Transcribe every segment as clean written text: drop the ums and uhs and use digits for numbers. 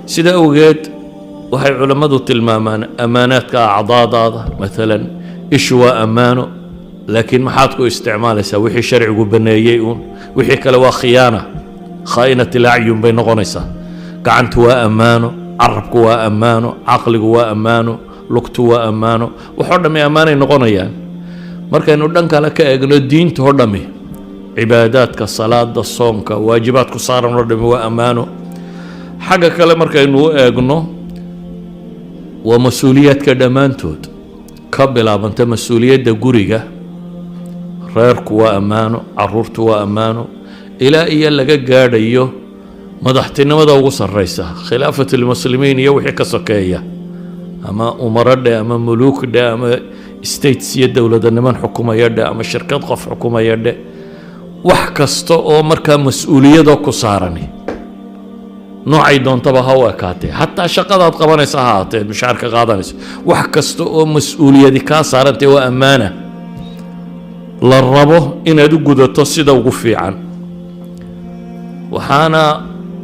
Sida awgeed waxay culammadu tilmaamaan ammaanaadka acdaadaada. Maalan, ishu waa ammaano, laakiin maxaad ku isticmaalaysaa? Wixii sharcigu baneeyey uun. Wixii kale waa khiyaana, خائنة الأعين bay noqonaysaa. Gacantu waa ammaano, carabku waa ammaano, caqligu waa ammaano, lugtu waa ammaano. Waxoo dhammi ammaanay noqonayaan. Markaynu dhan kale ka eegno, diinta oo dhammi, cibaadaadka, salaada, soonka, waajibaadku saaran oo dhammi waa ammaano. Xagga kale markaynu u eegno, waa mas-uuliyaadka dhammaantood, ka bilaabanta mas-uuliyadda guriga, reerku waa ammaano, caruurtu waa ammaano, ilaa iyo laga gaadhayo madaxtinimada ugu sarreysa, خلافة المسلمين iyo wixii ka sokeeya, ama umaro dhe, ama muluuk dhe, ama states iyo dowlada niman xukumaya dhe, ama shirkad qof xukumaya dhe. Wax kasta oo markaa mas-uuliyadoo ku saarani, noocay doontaba ha u ekaatee, xataa shaqadaad qabanaysa ha ahaatee, mushaarka qaadanayso, wax kasta oo mas-uuliyadi kaa saarantay waa ammaana la rabo inaad u gudato sida ugu fiican. Waxaana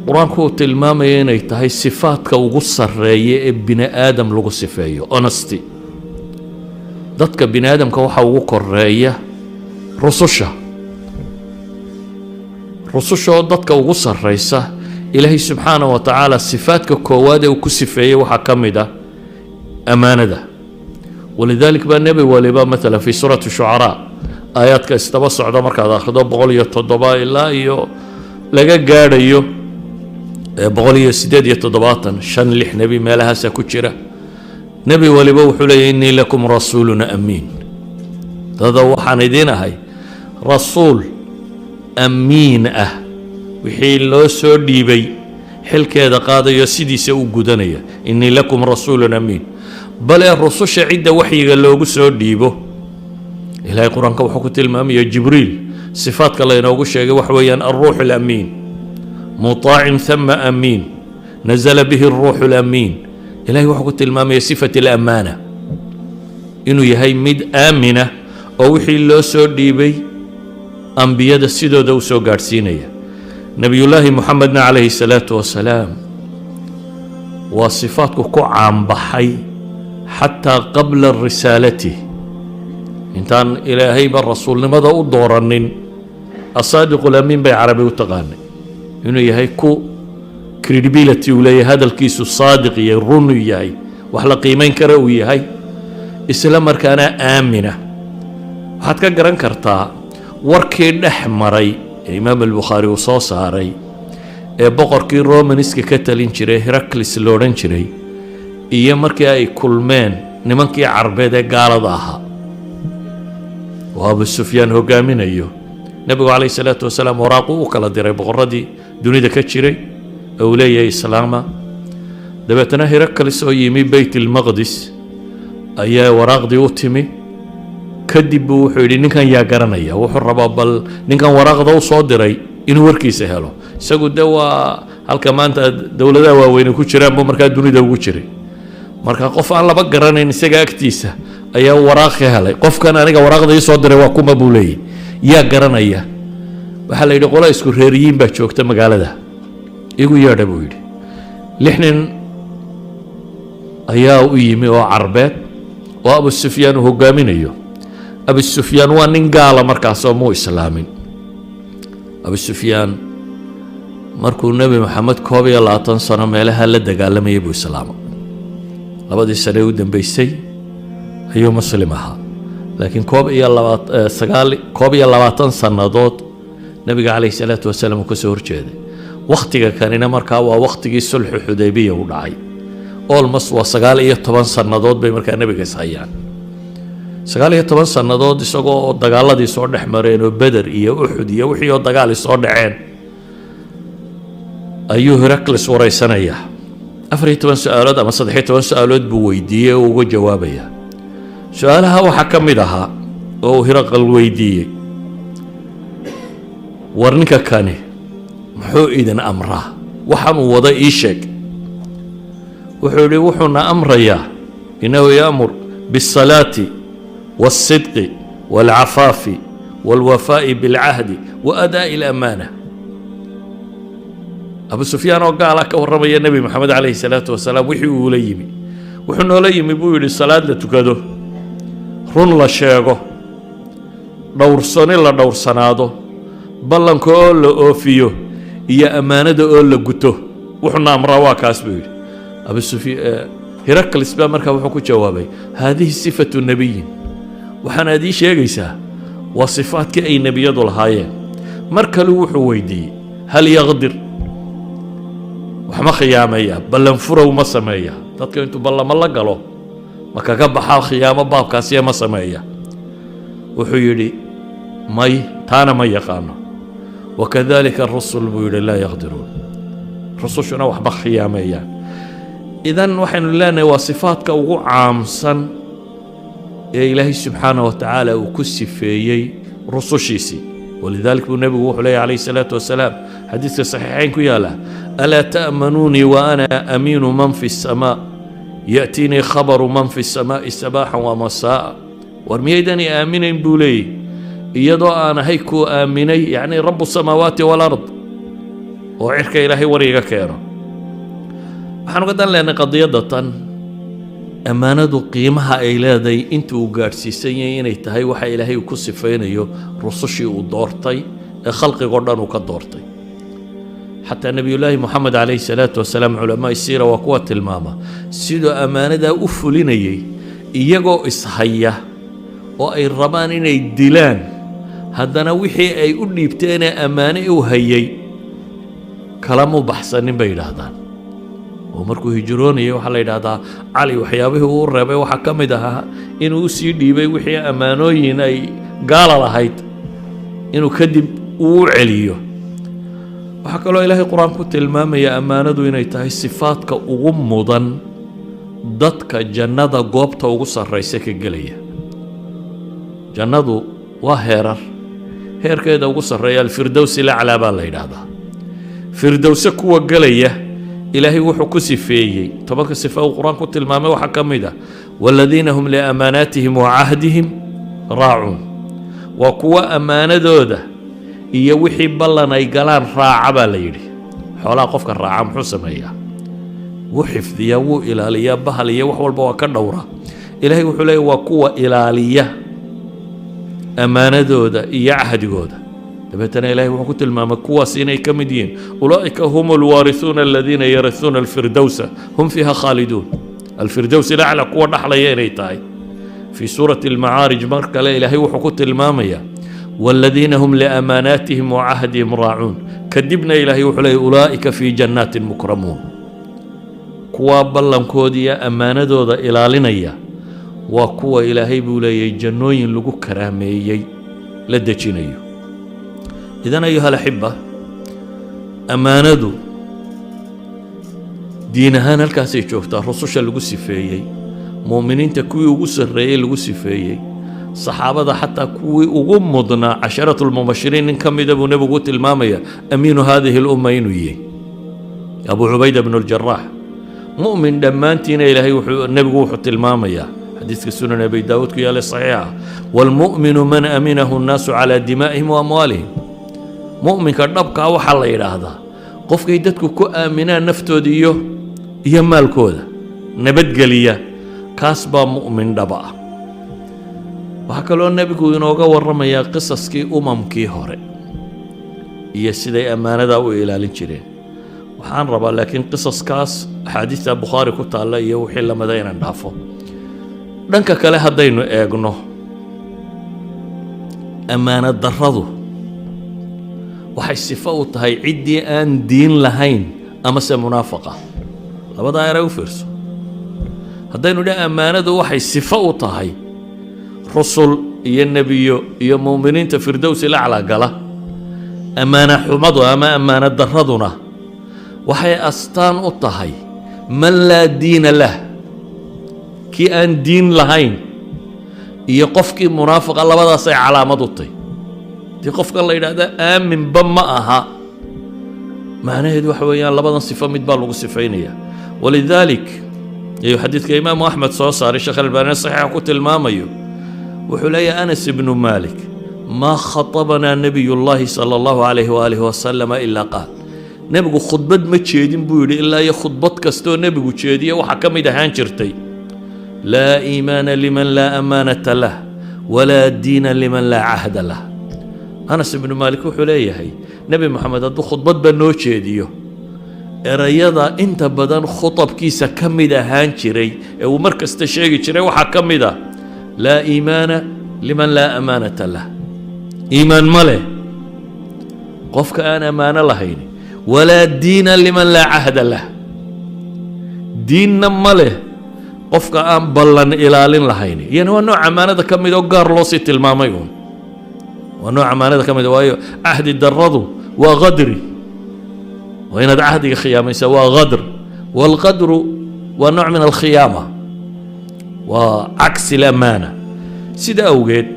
Qur-aanku uu tilmaamaya inay tahay sifaadka ugu sarreeya ee bini aadam lagu sifeeyo, honesty. Dadka bini aadamka waxaa ugu koreeya rususha. Rususha oo dadka ugu sarreysa, Ilaahay subxaanaه wa tacaala sifaadka koowaad ee uu ku sifeeyey waxaa ka mid ah ammaanada. ولذلك baa nebi waliba, مثلا في سورة الشعراء, aayaadka isdaba socda markaad akhrido, 107 ilaa iyo laga gaadhayo 178, shan lix nebi meelahaasaa ku jira. Nebi waliba wuxuu leeyahy: إني لكم رسول أمين. Dada, waxaan idiin ahay rasuul amiin ah, wixii loo soo dhiibay xilkeeda qaadayo, sidiisa u gudanaya. إني لكم رسول أمين. Bale rususha cidda waxyiga loogu soo dhiibo, Ilaahay Qur-aanka wuxuu ku tilmaamaya Jibriil, sifaadka laynoogu sheegay waxa weeyaan الروح الأمين، مطاع ثم أمين، نزل به الروح الأمين. Ilahay wuxuu ku tilmaamaya صفة الأمانة, inuu yahay mid aamina oo wixii loo soo dhiibay ambiyada sidooda u soo gaadhsiinaya. Nebiyullaahi Moxamedna عليه الصلاة والسلام waa sifaadku ku caanbaxay xataa qabla risaalati, intaan Ilaahayba rasuulnimada u dooranin. الصادق الأمين bay Carabi u taqaanay, inuu yahay ku credibility uu leeyahay, hadalkiisu saadiq iyo run uu yahay, wax la qiimayn kara uu yahay, isla markaana aamina. Waxaad ka garan kartaa warkii dhex maray ee Imaam Albukhaari uu soo saaray ee boqorkii Romanska ka talin jiray, Heraclis lo odhan jiray, iyo markii ay kulmeen nimankii Carbeed ee gaalada ahaa oo Abu Sufyaan hogaaminayo. Nebigu عليه الصلاة والسلام waraaqu u kala diray boqorradii dunida ka jiray ee uu leeyahay islaama. Dabeetana Heraclis oo yimi Beyt ilmaqdis ayaa waraaqdii u timi. Kadib buu wuxuu yidhi: "Ninkan yaa garanaya?" Wuxuu rabaa bal ninkan waraaqda u soo diray inuu warkiisa helo. Isagu de waa halka maanta dowladaha waaweyne ku jiraan buu markaa dunida ugu jiray. Marka qof aan laba garanayn isaga agtiisa ayaa waraaq ka helay. "Qofkan aniga waraaqda ii soo diray waa kuma?" buu leeyahy. "Yaa garanaya?" Waxaa la yidhi: "Qola isku reeriyiin baa joogta magaalada, igu yeedha," buu yidhi. Lix nin ayaa u yimi oo Carbeed oo Abu Sufyaan uu hogaaminayo. Abu Sufyaan waa nin gaala markaasoo muu islaamin. Abu Sufyaan markuu Nebi Maxamed 21 sano meelaha la dagaalamayay buu islaamay. 2dii sane u dambeysay ayuu Muslim ahaa, laakiin koob iyo laba sagaal 21 sannadood Nebiga عليه الصلاة والسلام uu ka soo horjeeday. Wakhtiga kanina markaa waa wakhtigii sulxu Xudaybiya u dhacay. Almost waa 19 sannadood bay markaa nebiga is hayaan. 19 sannadood isagoo dagaaladii soo dhex mareen oo Beder iyo Uxud iyo wixii oo dagaali soo dhaceen ayuu Heracles waraysanayaa. 14 su-aalood ama 13 su-aalood buu weydiiyey oo uga jawaabaya. Su-aalaha waxaa ka mid ahaa oo uu Hiraqal weydiiyey: "War, ninka kani muxuu idin amraa? Waxaan uu wada ii sheeg." Wuxuu yidhi: "Wuxuuna amrayaa إنه يأمر بالصلاة والصدق والعفاف والوفاء بالعهد وأداء الأمانة." Abu Sufyaan oo gaala ka warramaya Nebi Moxamed calayhi salaatu wasalaam wixii uula yimi. Wuxuu noola yimi, buu yidhi, salaad la tukado, run la sheego, dhowrsani la dhowrsanaado, ballanka oo la oofiyo iyo ammaanada oo la guto. Wuxuuna amraa waa kaas, buu yidhi Abu Sufyaan. Hiraklis baa markaa wuxuu ku jawaabay: "هذه صفة نبي." Waxaanaad ii sheegaysaa waa sifaadkii ay nebiyadu lahaayeen. Mar kale wuxuu weydiiyey: "هل يغدر?" Wax ma khiyaameeya? Ballan furow ma sameeya? Dadka intuu ballamo la galo ma kaga baxaa? Khiyaamo baabkaasiya ma sameeya? Wuxuu yidhi: "May, taana ma yaqaano." "وكذلك الرسل," buu yidhi, "لا يغدرون." Rusushuna waxba khiyaameeyaan. Idan waxaynu leenahay waa sifaadka ugu caamsan ee Ilaahay subxaana wa tacaala uu ku sifeeyey rusushiisii. ولذلك buu nebigu wuxuu leeyahy calayhi salaatu wasalaam, xadiiska saxiixayn ku yaala: "ألا تأمنوني وأنا أمين من في السماء، يأتيني خبر من في السماء صباحا ومساء." War miyaydani aaminayn, buu leeyahy, iyadoo aan ahay kuu aaminay, yacni رب السماوات والأرض, oo cirka Ilaahay war iga keeno? Waxaan uga dan leenay qadiyadda tan ammaanadu qiimaha ay leedahay inta uu gaadhsiisan yahay, inay tahay waxa Ilaahay uu ku sifaynayo rusushii uu doortay ee khalqigoo dhan uu ka doortay. Xataa Nebiyullaahi Moxamed calayhi salaatu wasalaam, culamaa siira waa kuwa tilmaama siduu ammaanadaa u fulinayay, iyagoo ishaya oo ay rabaan inay dilaan, haddana wixii ay u dhiibteenee ammaane u hayay kalamu baxsanin, bay yidhaahdaan. Oo markuu hijroonayay, waxaa la yidhaahdaa Cali waxyaabihii uu reebay waxaa ka mid ahaa inuu usii dhiibay wixii ammaanooyin ay gaala lahayd inuu kadib uu u celiyo. Waxaa kaloo Ilaahay Qur-aan ku tilmaamaya ammaanadu inay tahay sifaadka ugu mudan dadka jannada goobta ugu sarraysa ka gelaya. Jannadu waa heerar, heerkeeda ugu sarreeya الفردوس الأعلى baa la yidhaahdaa. Firdowse kuwa gelaya Ilaahay wuxuu ku sifeeyey 10-ka sifa uu Qur-aan ku tilmaamay waxaa ka mid ah "والذين هم لأماناتهم وعهدهم راعون." Waa kuwa ammaanadooda iyo wixii ballan ay galaan raaca, baa la yidhi. Xoolaha qofka raaca muxuu sameeyaa? Wuu xifdiyaa, wuu ilaaliyaa, bahal iyo wax walba waa ka dhowra. Ilaahay wuxuu leeyahy waa kuwa ilaaliya ammaanadooda iyo cahdigooda. Dabeetana Ilahay wuxuu ku tilmaamay kuwaas inay ka mid yihiin "أولئك هم الوارثون الذين يرثون الفردوس هم فيها خالدون." الفردوس الأعلى kuwa dhaxlaya inay tahay. في سورة المعارج mar kale Ilaahay wuxuu ku tilmaamayaa "والذين هم لأماناتهم وعهدهم راعون." Kadibna Ilaahay wuxuu leeyay "أولئك في جنات مكرمون." Kuwa ballankooda iyo ammaanadooda ilaalinaya waa kuwa Ilaahay, buu leeyay, jannooyin lagu karaameeyey la dejinayo. إذن أيها الأحبة, ammaanadu diin ahaan halkaasay joogtaa. Rususha lagu sifeeyey, mu'miniinta kuwii ugu sarreeyey lagu sifeeyey, saxaabada xataa kuwii ugu mudnaa, العشرة المبشرين, nin ka mida buu nebigu u tilmaamaya أمين هذه الأمة inuu yahay, Abu Cubayda bnu Ljaraax. Mu'min dhammaantiina Ilaahay wuxuu, nebigu wuxuu tilmaamayaa xadiiska Sunan Abi Daawuud ku yaallay saxiixa: "والمؤمن من أمنه الناس على دمائهم وأموالهم." Mu'minka dhabkaa waxaa la yidhaahdaa qofkay dadku ku aaminaan naftooda iyo maalkooda, nabadgeliya, kaas baa mu'min dhaba ah. Waxaa kaloo nebigu inooga warramayaa qisaskii umamkii hore iyo siday ammaanadaa u ilaalin jireen. Waxaan rabaa laakiin qisaskaas axaadiista Bukhaari ku taalla iyo wixii lamida inaan dhaafo. Dhanka kale haddaynu eegno, ammaano darradu waxay sifo u tahay ciddii aan diin lahayn amase munaafaqa. Labadaa eray u fiirso. Haddaynu dha ammaanadu waxay sifo u tahay rusul iyo nebiyo iyo mu'miniinta firdowsi laclaa gala, ammaano xumadu ama ammaano darraduna waxay astaan u tahay من لا دين له, kii aan diin lahayn iyo qofkii munaafiqa. Labadaasay calaamad u tahy. Dii qofkan la yidhaahda aaminba ma aha, macnaheedu waxa weeyaan labadan sifo mid baa lagu sifaynaya. ولذلك ayuu xadiidka Imaamu Axmed soo saaray, Sheekh Albaanina saxiixa ku tilmaamayo, wuxuu leeyahay Anas ibnu Malik: "ما خطبنا نبي الله صلى الله عليه وآله وسلم إلا قال." Nebigu khudbad ma jeedin, buu yidhi, ilaa iyo khudbad kastoo nebigu jeediye waxaa ka mid ahaan jirtay: "Laa iimaana liman laa amaanata lah, walaa diina liman laa cahda lah." Anas ibnu Maalik wuxuu leeyahay, Nebi Moxamed hadduu khudbadba noo jeediyo, erayada inta badan khutabkiisa ka mid ahaan jiray ee uu mar kasta sheegi jiray waxaa ka mid ah: "Laa iimaana liman laa amaanata lah." Iimaan ma leh qofka aan ammaano lahayn. "Walaa diina liman laa cahda lah." Diinna ma leh qofka aan ballan ilaalin lahayn. Iyana waa nooc ammaanada ka mid oo gaar loo sii tilmaamay uun. Waa nooc ammaanada ka mid, waayo cahdi darradu waa qadri. Waa inaad cahdiga khiyaamaysaa, waa qadr. Waalqadru waa nooc min alkhiyaama, waa cagsi lamaana. Sida awgeed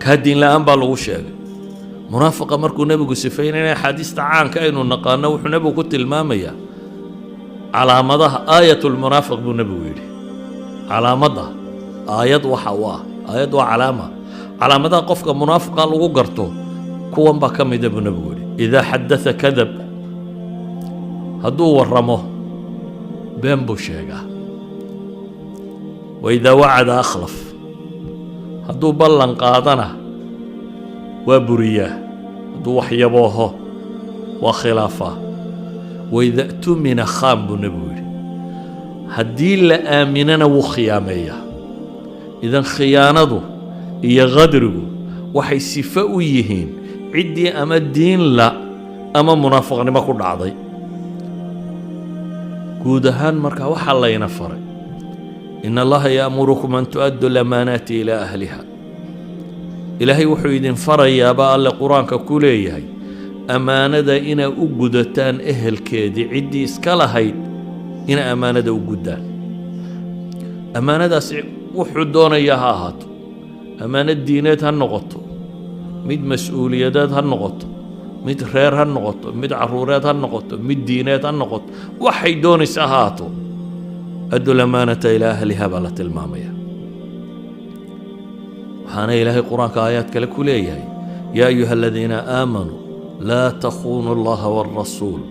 kaa diin la-aan baa lagu sheegay. Munaafiqa markuu nebigu sifaynaya, axaadiista caanka aynu naqaano, wuxuu nebigu ku tilmaamayaa calaamadaha. "Aayat lmunaafiq," buu nebigu yidhi. Calaamadda aayad waxa u ah, aayad waa calaama. Calaamadaha qofka munaafiqa lagu garto kuwan baa ka mida, buu nebigu yidhi: "Idaa xadatha kadab." Hadduu warramo, been buu sheegaa. "Wa idaa wacada akhlaf." Hadduu ballan qaadana, waa buriyaa. Hadduu wax yabooho, waa khilaafaa. "Waida tumina khaan," buu nebigu yidhi. Haddii la aaminana, wuu khiyaameeyaa. Idan khiyaanadu iyo qadrigu waxay sifo u yihiin ciddii ama diin la ama munaafiqnimo ku dhacday guud ahaan. Marka waxaa layna faray: "In Allaha ya'murukum an tu'addu lamaanaati ilaa ahliha." Ilaahay wuxuu idin farayaaba, Alle Qur-aanka ku leeyahay, ammaanada inaa u gudataan ehelkeedii, ciddii iska lahayd inaa ammaanada u guddaan. Ammaanadaasi wuxuu doonayaa ha ahaato, ammaano diineed ha noqoto, mid mas-uuliyadeed ha noqoto, mid reer ha noqoto, mid caruureed ha noqoto, mid diineed ha noqoto, waxay doonaysa ha ahaato. "Addu lamaanata ilaa ahliha" baa la tilmaamaya. Waxaana Ilaahay Qur-aanka aayaad kale ku leeyahay: "Yaa ayuha aladiina aamanuu laa takhuunuu Allaha waalrasuul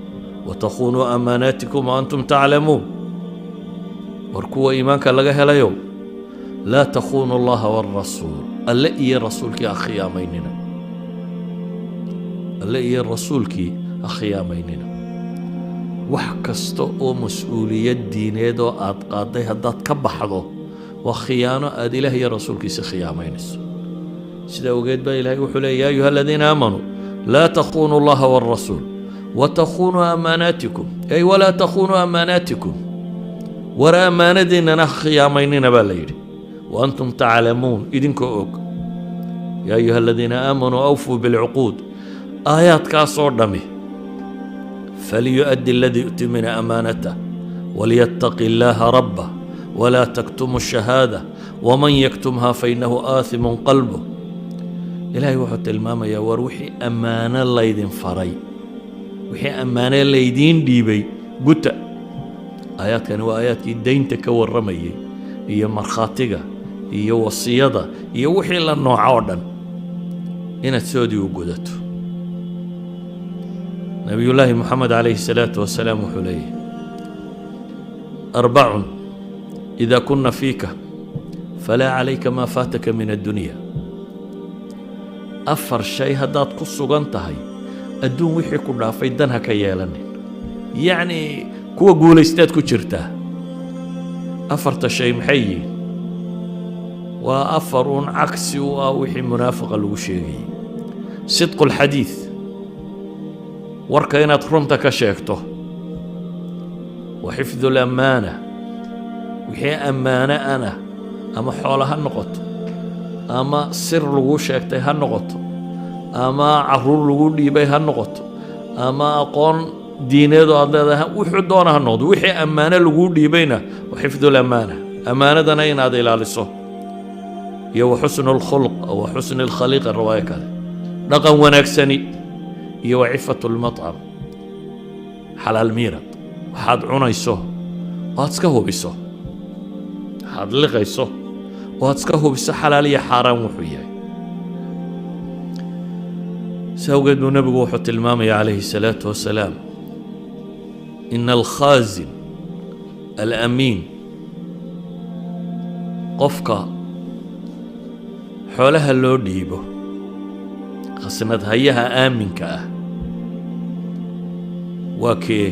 watakhuunuu amaanaatikum wa antum taclamuun." War kuwa iimaanka laga helayow, "laa takhuunuu Allaha waalrasuul," Alle iyo rasuulkii ha khiyaamaynina, Alle iyo rasuulkii ha khiyaamaynina. Wax kasta oo mas-uuliyad diineed oo aad qaaday haddaad ka baxdo, waa khiyaano aad Ilaah iyo rasuulkiisa khiyaamaynayso. Sida ogeed baa Ilahay wuxuu leey: "Ya ayuha aladiina aamanuu laa takhuunuu Allaha waalrasuul watakhuunuu amaanaatikum," ay walaa takhuunuu amaanaatikum. War ammaanadiinnana ha khiyaamaynina, baa la yidhi, "wa antum taclamuun," idinkoo og. "Yaa ayuha aladiina aamanuu awfuu bilcuquud." Aayaadkaasoo dhami: "Falyu'addi aladii u'tumina amaanatah walyattaqi illaaha rabbah walaa taktumu shahaada waman yaktumha fainahu aathimun qalbuh." Ilaahay wuxuu tilmaamayaa: war wixii ammaano laydin faray, wixii ammaano laydiin dhiibay, guta. Aayaadkani waa aayaadkii deynta ka warramayay iyo markhaatiga iyo wasiyada iyo wixii la nooca oo dhan inaad soodii u gudato. Nabiyullaahi Moxamed calayhi salaatu wasalaam wuxuu leeyahy: "Arbacun idaa kuna fiika falaa calayka maa faataka min addunya." Afar shay haddaad ku sugan tahay, adduun wixii ku dhaafay dan ha ka yeelanin, yacni kuwa guulaystaad ku jirtaa. Afarta shay maxay yihiin? Waa afar uun cagsi u ah wixii munaafiqa lagu sheegayay: sidqu lxadiid, warka inaad runta ka sheegto; wa xifdu lamaana, wixii ammaano ana, ama xoolo ha noqoto, ama sir lagu sheegtay ha noqoto, ama caruur lagu dhiibay ha noqoto, ama aqoon diineedoo aad leedahay, wuxuu doona ha noqdo, wixii ammaano laguu dhiibayna, wa xifdu lamaana, ammaanadana inaad ilaaliso; iyo wa xusnu lkhulq, wa xusni alkhaliiqa, riwaayo kale, dhaqan wanaagsani; iyo wa cifatu lmacam, xalaal miirad, waxaad cunayso oo aad iska hubiso, waxaad liqayso oo aad iska hubiso xalaal iyo xaaraan wuxuu yahay. Si awgeed buu nebigu wuxuu tilmaamaya calayhi salaatu wasalaam. إن الخازن الأمين, qofka xoolaha loo dhiibo, khasnad hayaha aaminka ah waa kee?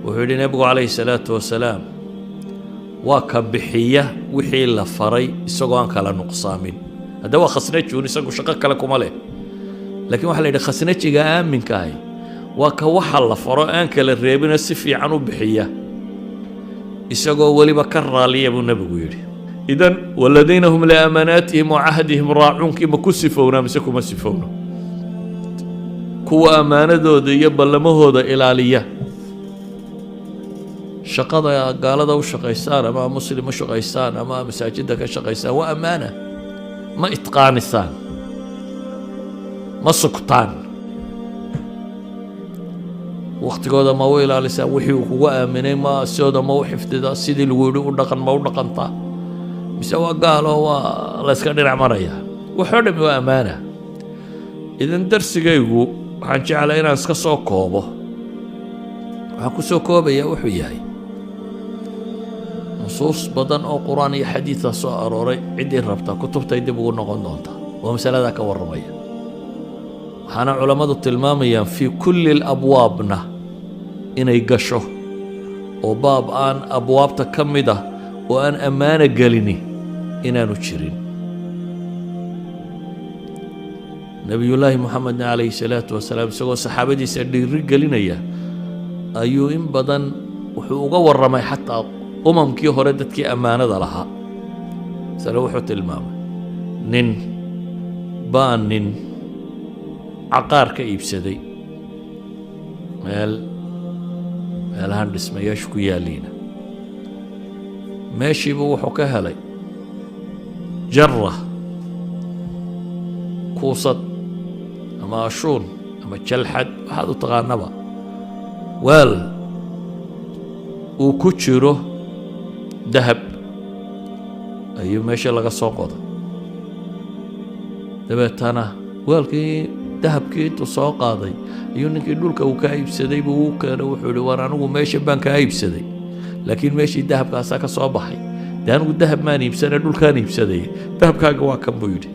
Wuxuu yidhi Nebigu calayhi salaatu wasalaam: waa ka bixiya wixii la faray isagoo aan kala nuqsaamin. Hadda waa khasnajuun, isagu shaqo kale kuma leh, laakiin waxaa la yidhi khasnajiga aaminka ahi waa ka waxa la faro aan kala reebino, si fiican u bixiya, isagoo weliba ka raaliya, buu Nebigu yidhi. إذن والذين هم لأماناتهم وعهدهم راعون kii ma ku sifownaa mise kuma sifowno? Kuwa ammaanadooda iyo ballamahooda ilaaliya. Shaqada gaalada u shaqaysaan ama muslim u shaqaysaan ama masaajidda ka shaqaysaan waa ammaana. Ma itqaanisaan? Ma sugtaan? Waktigooda ma u ilaalisaan? Wixii uu kugu aaminay ma sidooda ma u xifdidaa? Sidii lagu yidhi u dhaqan ma u dhaqantaa, mise waa gaalo, waa la yska dhinac maraya? Waxoo dhami waa ammaana. Idan darsigaygu waxaan jeclay inaan iska soo koobo. Waxaan ku soo koobaya wuxuu yahay nusuus badan oo Qur-aan iyo xadiida soo arooray. Ciddii rabta kutubtay dib ugu noqon doontaa, waa masaladaa ka warramaya. Waxaana culammadu tilmaamayaan في كل الأبواب na inay gasho, oo baab aan abwaabta ka mid ah oo aan ammaano gelini inaanu jirin. Nebiyullaahi Moxamedna calayhi salaatu wasalaam, isagoo saxaabadiisa dhiiri gelinaya, ayuu in badan wuxuu uga warramay xataa umamkii hore dadkii ammaanada lahaa. Masale wuxuu tilmaamay nin baa nin caqaar ka iibsaday meel meelahan dhismayaashu ku yaalliina. Meeshiibuu wuxuu ka helay jara, kuusad ama ashuun ama jalxad, waxaad u taqaanaba, weel uu ku jiro dahab ayuu meesha laga soo qoday. Dabeetana weelkii dahabkii intuu soo qaaday ayuu ninkii dhulka uu kaa iibsaday buu u keenay. Wuxuu yihi: "War, anigu meesha baan kaa iibsaday, laakiin meeshii dahabkaasaa ka soo baxay. Dee anigu dahab maan iibsane, dhulkaan iibsaday. Dahabkaaga waa kan," buu yidhi.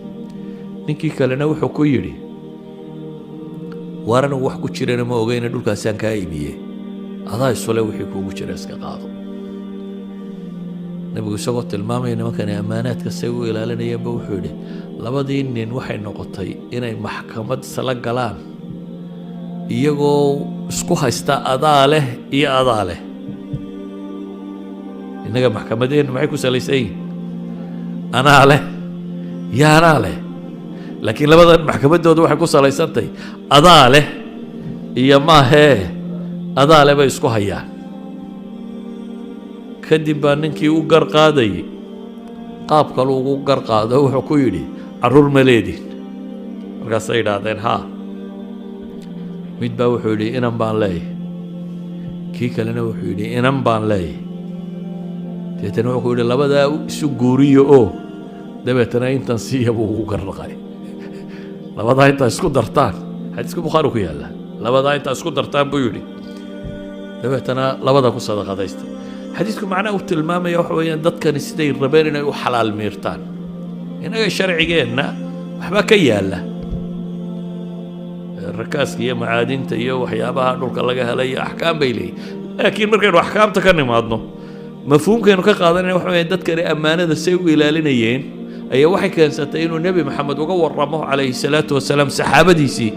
Ninkii kalena wuxuu ku yidhi: "Waar, anigu wax ku jirana ma ogeyne, dhulkaasaan kaa iibiyey, adaa isule, wixii kuugu jira iska qaado." Nebigu isagoo tilmaamaya nimankani ammaanaadka say u ilaalinayeenba, wuxuu yidhi labadii nin waxay noqotay inay maxkamad isla galaan, iyagoo isku haysta adaa leh iyo adaa leh. Innaga maxkamadeennu maxay ku salaysan yihin? Anaa leh iyo anaa leh. Laakiin labadan maxkamaddooda waxay ku salaysantahay adaa leh iyo maahee adaa leh bay isku hayaan. Kadib baa ninkii u gar qaadayay qaab kalu ugu gar qaado. Wuxuu ku yidhi: "Carruur ma leedin?" Markaasay yidhaahdeen: "Haa." Mid baa wuxuu yidhi: "Inan baan leeyahay." Kii kalena wuxuu yidhi: "Inan baan leeyahay." Dabeetana wuxuu ku yidhi: "Labadaa isu guuriyo oo dabeetana intan siiya," buu ugu garnaqay. "Labadaa intaa isku dartaan," xadiiska Bukhaari ku yaalla, "labadaa intaa isku dartaan," buu yidhi, "dabeetana labada ku sadaqadaysta." Xadiisku macnaha uu tilmaamaya waxa weeyaan dadkani siday rabeen inay u xalaal miirtaan. Innaga sharcigeenna waxbaa ka yaalla, rakaaska iyo macaadinta iyo waxyaabaha dhulka laga helay iyo axkaam bay leeyihin. Laakiin markaynu axkaamta ka nimaadno, mafhuumkaynu ka qaadanayna waxa weeyaan dadkani ammaanada say u ilaalinayeen ayaa waxay keensatay inuu Nebi Maxamed uga warramo calayhi salaatu wasalaam saxaabadiisii,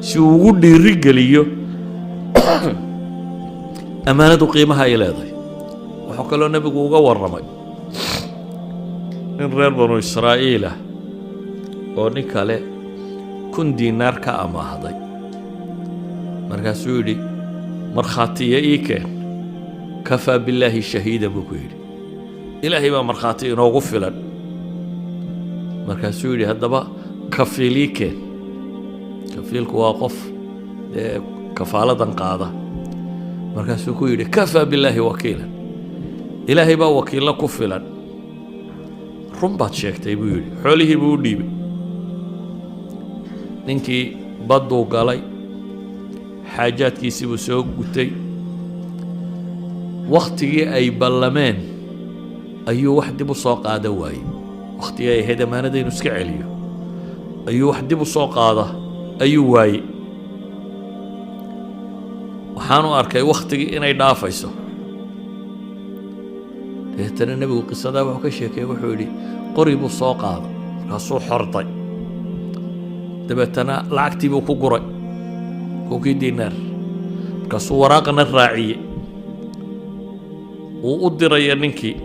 si uu ugu dhiiri geliyo ammaanadu qiimaha ay leedahay. Wuxuu kaloo nebigu uga warramay nin reer Banu Israa'iil ah oo nin kale 1000 diinaar ka amaahday. Markaasuu yidhi: "Markhaatiya ii keen." "كفى بالله شهيدا," buu ku yidhi, "Ilaahay baa markhaati inoogu filan." Markaasuu yidhi: "Haddaba kafiil ii keen." Kafiilku waa qof dee kafaaladan qaada. Markaasuu ku yidhi: "كفى بالله وكيلا, Ilaahay baa wakiillo ku filan." "Run baad sheegtay," buu yidhi. Xoolihii buu u dhiibay. Ninkii badduu galay, xaajaadkiisii buu soo gutay. Wakhtigii ay ballameen ayuu wax dib u soo qaada waayey. Wakhtigii ay ahayd ammaanada inuu iska celiyo ayuu wax dib u soo qaada ayuu waayey. Waxaanu arkay wakhtigii inay dhaafayso. Dabeetana Nebigu qisadaa wuxuu ka sheekeeyey, wuxuu yidhi qori buu soo qaaday, markaasuu xorday, dabeetana lacagtii buu ku guray 1000-kii diinaar, markaasuu waraaqna raaciyey uu u diraya ninkii.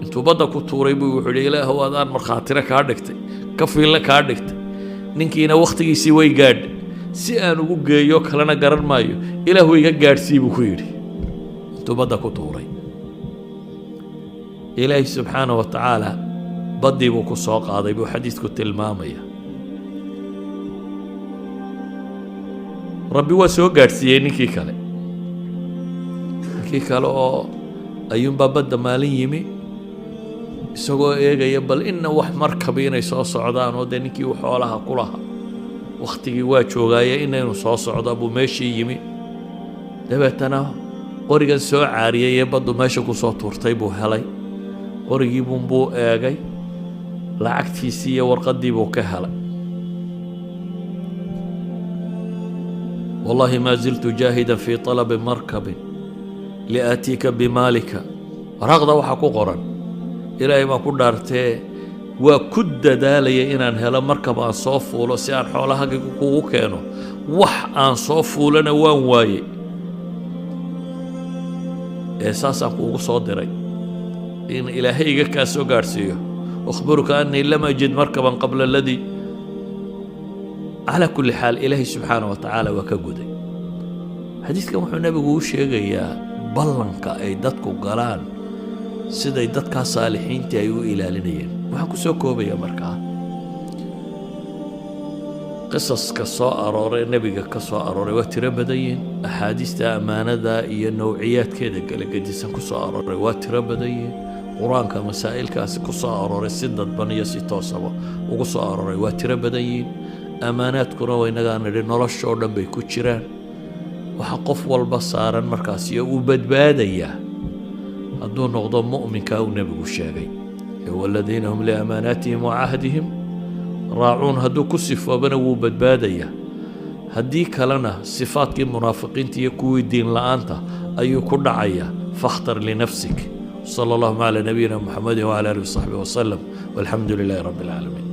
Intuu badda ku tuuray buu wuxuu yidhi: "Ilaahow, adaan markhaatina kaa dhigtay, kafiille kaa dhigtay, ninkiina wakhtigiisii way gaadhay, si aan ugu geeyo kalena garan maayo, Ilaahu iga gaadhsii," buu ku yidhi intuu badda ku tuuray. Ilaahi subxaana wa tacaala baddii buu ku soo qaaday buu xadiidku tilmaamaya. Rabbi waa soo gaadhsiiyey ninkii kale. Ninkii kale oo ayuunbaa badda maalin yimi, isagoo eegaya bal ina wax markabi inay soo socdaan, oo dee ninkii uu xoolaha ku lahaa wakhtigii waa joogaaye inaynu soo socdo buu meeshii yimi. Dabeetana qorigan soo caariyay ee baddu meesha ku soo tuurtay buu helay. Qorigii buunbuu eegay, lacagtiisii iyo warqaddii buu ka helay. "Wallahi maa ziltu jaahidan fii talabi markabin liaatiika bimaalika." Waraaqda waxaa ku qoran: "Ilaahay baan ku dhaartee, waa ku dadaalaya inaan helo markab aan soo fuulo si aan xoolahagayga kugu keeno, wax aan soo fuulana waan waaye, ee saasaan kuugu soo diray in Ilaahay iga kaa soo gaadhsiiyo. Ukhbiruka annii lam ajid markaban qabla aladii." Calaa kulli xaal, Ilaahay subxaana wa tacaala waa ka guday. Xadiidkan wuxuu Nebigu u sheegayaa ballanka ay dadku galaan, siday dadkaa saalixiintii ay u ilaalinayeen. Waxaan ku soo koobaya markaa, qisaska soo arooray, Nebiga ka soo arooray, waa tiro badan yihiin. Axaadiista ammaanada iyo nowciyaadkeeda kala gedisan ku soo arooray waa tiro badan yihiin. Qur-aanka masaa'ilkaasi ku soo arooray, si dadban iyo si toosaba ugu soo arooray, waa tiro badan yihiin. Ammaanaadkuna waa innagaa nidhi nolosha oo dhan bay ku jiraan. Waxaa qof walba saaran markaas iyo uu badbaadayaa hadduu noqdo mu'minka uu Nebigu sheegay ee "waladiina hum liamaanaatihim wa cahdihim raacuun". Hadduu ku sifoobana wuu badbaadayaa, haddii kalena sifaadkii munaafiqiinta iyo kuwii diin la-aanta ayuu ku dhacayaa. Fakhtar linafsik. Sala allahuma calaa nabiyina Muxamedi wacala alihi wasaxbihi wasalam, walxamdu lilaahi rabbi alcaalamiin.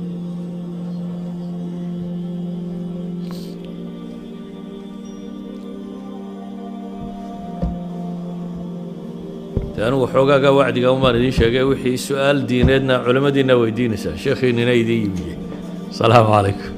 De anigu xoogaagaa wacdiga umaan idiin sheegay, wixii su-aal diineedna culimmadiina weydiinaysaa, sheekhiinina idiin yimiyey. Asalaamu calaykum.